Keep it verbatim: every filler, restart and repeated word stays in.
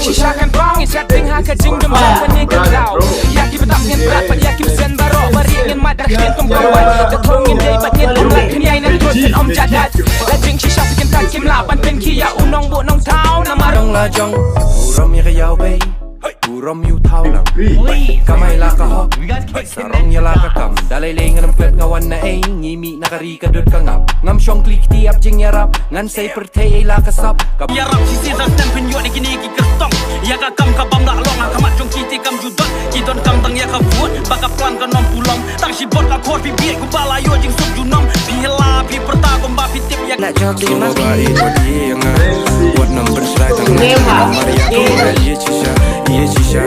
Shisha kan bang, i siat ding ha ka jingdum jam kane ka daw. Ïa ki bynta ngin brat bad ïa ki bsien baroh, ba ri ngin mat da ka jingtum kawai. Te thung ngin dei bad ngin kum lak khniai nan tut ngin ym jadad. La jingshisha phi kin tat kim lah ban pynkhih ïa u nongbuh nongthaw namar. Dong la jong, u rom ïa ka ïaw bei, u rom ïa u thaw lang. Kamai la ka hok, sarong ïa la ka kam. Da lei lei ngan ym klet nga wan na ei, ngi mih na ka ri ka dud ka ngap. Ngam shong kli kti ap jingïarap, ngan sei pyrthei ei la ka sap. Ka ïarap shisien sa snem phin ïoh na kine ki kyrtong. Ïa ka kam ka bym lah long ha khmat jong ki te kam ju don. Ki don kam tang ïa ka vote, ba ka plan ka nym pulom. Tang shi bot ka khor phi bieit kumba la ïoh jingsuk junom. Phi hela phi pyrta kumba phi tip ïa ka. Nak jawab dei ma phi. Wat number slide tang. Namar ïa ka ïa shisha, ïa shisha,